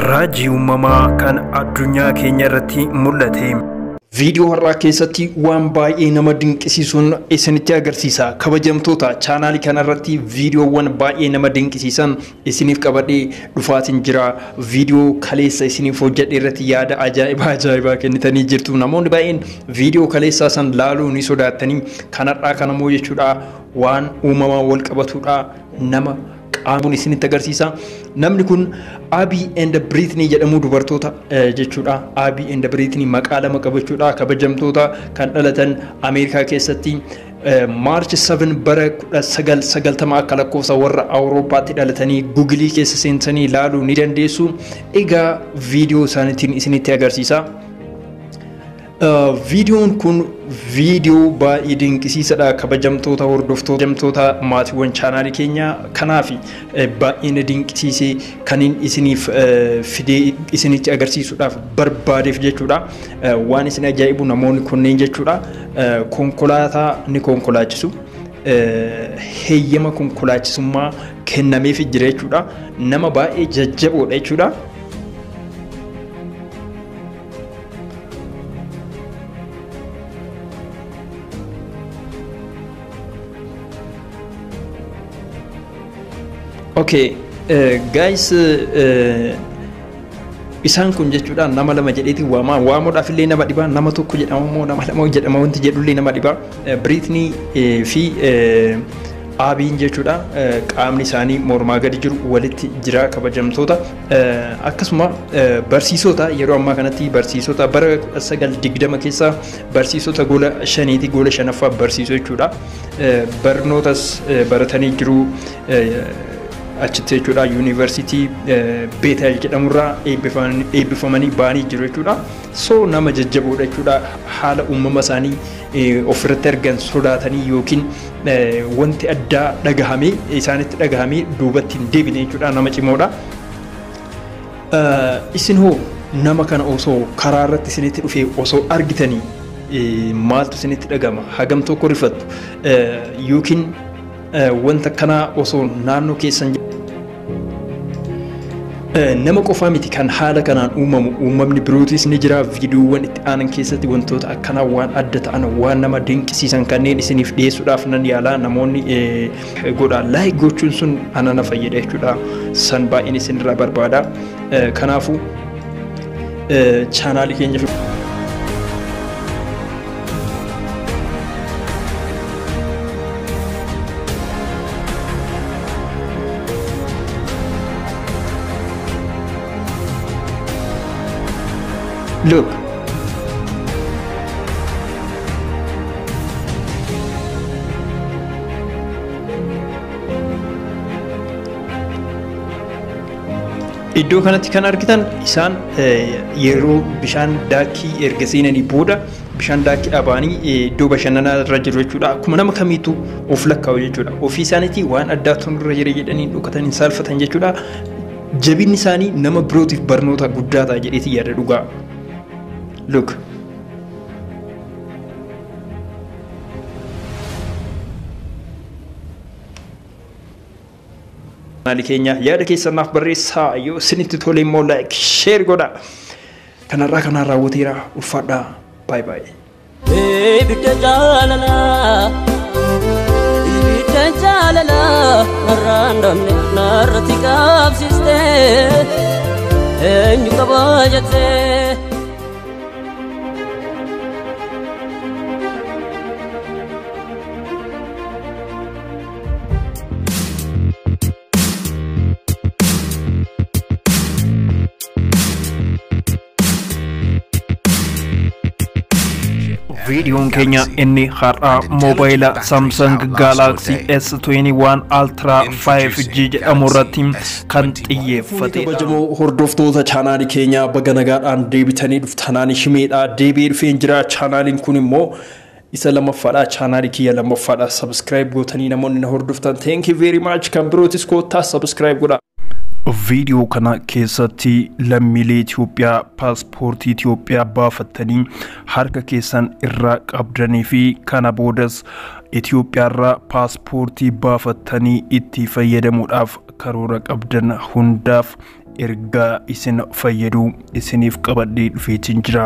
Raajii uumamaa kan addunyaa keenya irratti mul'ate. Viidiyoo har'aa keessatti waan baay'ee nama dinqisiisuun isinitti agarsiisa. Kabajamtoota chaanaalii kanarratti viidiyoowwan baay'ee nama dinqisiisan isiniif qabadhee dhufaatiin jira. Viidiyoo kaleessa isiniif hojjedhe irratti yaada ajaa'ibaa ajaa'ibaa kennitanii jirtu. Namoonni baay'een viidiyoo kaleessaa san laaluu ni sodaattanii kanarraa kanammoo jechuudha waan uumamaan wal qabatudha nama qaamuun isinitti agarsiisa. Namni kun Abby and Britney jedhamu dubartoota jechuudha. Abby and Britney maqaa lama qabachuudha. Kabajamtoota kan dhalatan Ameerikaa keessatti March 7 bara 1990 akka lakkoofsa warra Awurooppaatti dhalatanii Googilii keessa seentanii ilaaluu ni dandeessu. Egaa viidiyoo isaaniitiin isinitti agarsiisa. Viidiyoon kun viidiyoo baay'ee dinqisiisadha. Kabajamtoota hordoftoota maatiiwwan chaanaalii keenya kanaaf baay'ee na dinqisiisee kan isiniif fidee isinitti agarsiisuudhaaf barbaadeef jechuudha. Waan isin ajaa'ibu namoonni kunneen jechuudha konkolaataa ni konkolaachisu. Heeyyama konkolaachisummaa kennameef jira jechuudha. Nama baay'ee jajjaboodha jechuudha. Okay, guys, isaan kun jechuudha nama lama jedheeti waama. Waamuudhaaf illee nama dhibaa, nama tokko jedhama immoo nama lama jedhama wanti jedhullee nama dhibaa. Britney fi Abiin jechuudha qaamni isaanii mormaa gadi jiru walitti jira kabajamtoota. Akkasuma barsiisota yeroo ammaa kanatti barsiisota bara 1920 keessa barsiisota gola shaniiti gola shanaffaa barsiisoo jechuudha. Barnootas baratanii jiru. Achitti jechuudha yuunivarsiitii Beetel jedhamurraa eebbifamanii ba'anii jiru jechuudha. So nama jajjaboodha jechuudha. Haala uumama isaanii ofirratti argan sodaatanii yookiin wanti addaa dhagahamee isaanitti dhagahamee duubatti hin deebine jechuudha. Nama cimoodha. Isin hoo nama kana osoo karaa irratti isinitti dhufee osoo argitanii maaltu isinitti dhagama? Hagam tokko rifattu yookiin wanta kanaa osoo naannoo keessan nama qofaa miti kan haala kanaan uumamu uumamni birootis ni jira. Viidiyoowwan itti aanan keessatti wantoota akkanaa waan adda ta'an waan nama dinqisiisan kanneen isiniif dhiyeessuudhaaf nan yaala. Namoonni godha laayik gochuun sun ana na fayyada jechuudha. San baay'een isinirraa barbaada. Kanaafuu chaanaalii keenya Look. Iddoo kanatti kan argitan isaan yeroo bishaan daakii erga seenanii booda bishaan daakii dhaabanii iddoo bashannanaa irra jiru jechuudha. Akkuma nama kamiitu of lakkaa'u jechuudha. Ofii isaaniitii waan addaatu nurra jira jedhanii dhokatanii saalfatan jechuudha. Jabinni isaanii nama birootiif barnoota guddaa ta'a jedheeti yaada dhugaa. Look. Maali keenya yaada keessan naaf barreessaa yoo isinitti tole immoo like share godha. Kanarraa kanaan raawwateera ulfaadhaa. Bye bye. Ibidda jaalalaa ibidda jaalalaa narraan dhabne narratti qabsiiste eenyu qabaa jettee. Viidiyoon keenya inni har'aa moobaayila Samsung Galaxy S21 Ultra 5G jedhamu irratti kan xiyyeeffatedha. Kabajamoo hordoftoota chaanaalii keenyaa baga nagaadhaan deebitanii dhuftanaan shimeedha. Deebi'ee dhufeen jira. Chaanaaliin kun immoo isa lammaffaadha. Chaanaalii kiyya lammaffaadha. Subscribe gootanii namoonni na hordoftan thank you very much. Kan birootis koottaa subscribe godhaa. Viidiyoo kana keessatti lammiilee Itoophiyaa paaspoortii Itoophiyaa baafatanii harka keessan irraa qabdanii fi kana boodas Itoophiyaarraa paaspoortii baafatanii itti fayyadamuudhaaf karoora qabdan hundaaf Ergaa isin fayyadu isiniif qabadhee dhufeetiin jira.